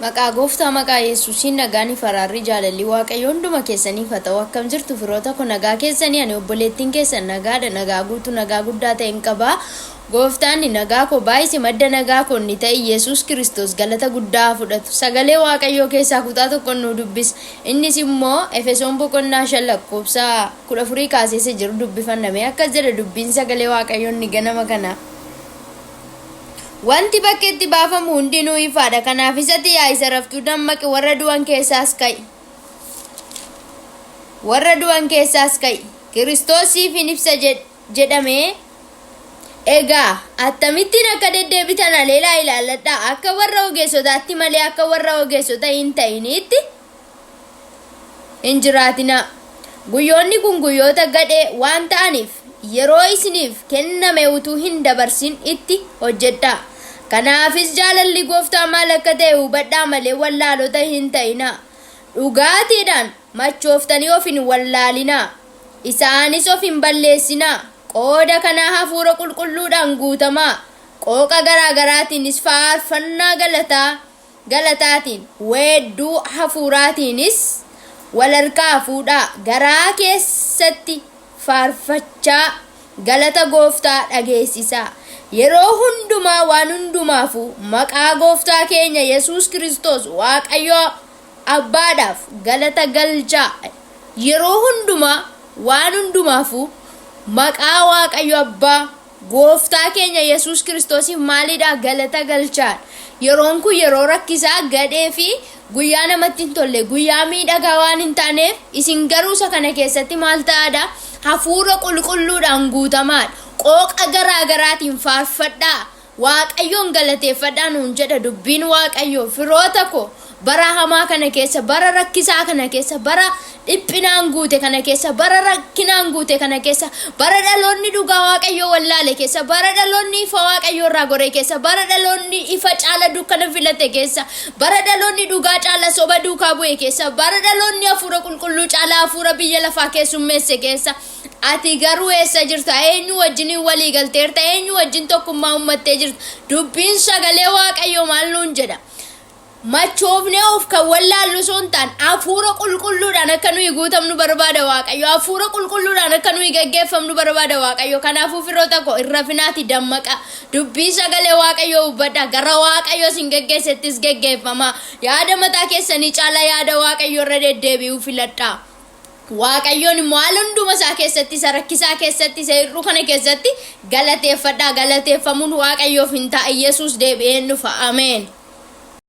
Maqaa Gooftaa maqaa Yesuusiin nagaan fi araarri jaalalli Waaqayyoo hunduma keessaniif haa ta'u. Akkam jirtu firoota ko? Nagaa keessanii? Ani obboleettiin keessan nagaadha. Nagaa guutuu, nagaa guddaa ta'en qaba. Gooftaan nagaa koo baay'ise, madda nagaa koo inni ta'e Yesuus Kiristoos galata guddaa haa fudhatu. Sagalee Waaqayyoo keessaa kutaa tokko nu dubbisa. Innis immoo Efesoon boqonnaa 5 lakkoofsa 14 kaasee isa jiru dubbifanname. Akkas jedha dubbiin sagalee Waaqayyoo inni ganama kana. Wanti bakkeetti baafamu hundinuu ifaadha. Kanaafis ati yaa isa raftuu dammaqi, warra du'an keessaas ka'i. Warra du'an keessaas ka'i. Kiristoos siif hin ibsa jedhamee. Egaa akkamittiin akka deddeebitan aleelaa ilaalladhaa. Akka warra ogeessotaatti malee akka warra ogeessota hin ta'iniitti hin jiraatinaa. Guyyoonni kun guyyoota gadhee waan ta'aniif yeroo isiniif kenname utuu hin dabarsin itti hojjedhaa. Kanaafis jaalalli Gooftaa maal akka ta'e hubadhaa malee wallaalota hin ta'inaa. Dhugaatiidhaan machooftanii of hin wallaalinaa. Isaanis of hin balleessinaa. Qooda kanaa hafuura qulqulluudhaan guutamaa. Qooqa garaa garaatiinis faarfannaa galataa galataatiin, weedduu hafuuraatiinis wal harkaa fuudhaa, garaa keessatti faarfachaa galata Gooftaa dhageessisaa. Yeroo hundumaa waan hundumaafuu maqaa Gooftaa keenya Yesuus Kiristoos Waaqayyo Abbaadhaaf galata galchaa. Yeroo hundumaa waan hundumaafuu maqaa Waaqayyo Abbaa Gooftaa keenya Yesuus Kiristoosiif maalidha? Galata galchaa. Yeroon kun yeroo rakkisaa, gadhee fi guyyaa namatti hin tolle, guyyaa miidhagaa waan hin taaneef, isin garuu isa kana keessatti maal ta'aadha? Hafuura qulqulluudhaan guutamaadha. Qooqa garaa garaatiin faarfadhaa. Waaqayyoon galateeffadhaa nuun jedha dubbiin Waaqayyoo. Firoota ko, bara hamaa kana keessa, bara rakkisaa kana keessa, bara dhiphinaan guute kana keessa, bara rakkinaan guute kana keessa, bara dhaloonni dhugaa Waaqayyoo wallaale keessa, bara dhaloonni ifa Waaqayyoo irraa gore keessa, bara dhaloonni ifa caala dukkana filate keessa, bara dhaloonni dhugaa caala soba duukaa bu'e keessa, bara dhaloonni hafuura qulqulluu caala hafuura biyya lafaa keessummeesse keessa, ati garuu eessa jirta? Eenyu wajjiniin walii galteerta? Eenyu wajjin tokkummaa uummattee jirta? Dubbiin sagalee Waaqayyoo maal nuun jedha? Machoofnee of kan wallaallu osoo hin taane, hafuura qulqulluudhaan akka nuyi guutamnu barbaada Waaqayyo. Hafuura qulqulluudhaan akka nuyi gaggeeffamnu barbaada Waaqayyo. Kanaafuu firoota koo, hin rafinaati, dammaqa. Dubbii sagalee Waaqayyoo hubadhaa. Gara Waaqayyo isin geggeessettis geggeeffamaa. Yaada mataa keessanii caalaa yaada Waaqayyoo irra deddeebi'uu filadhaa. Waaqayyoon immoo haala hunduma isaa keessatti, isa rakkisaa keessatti, isa hir'uu kana keessatti galateeffadhaa. Galateeffamuun Waaqayyoof hin ta'a. Yesuus deebi'ee hin dhufa. Ameen.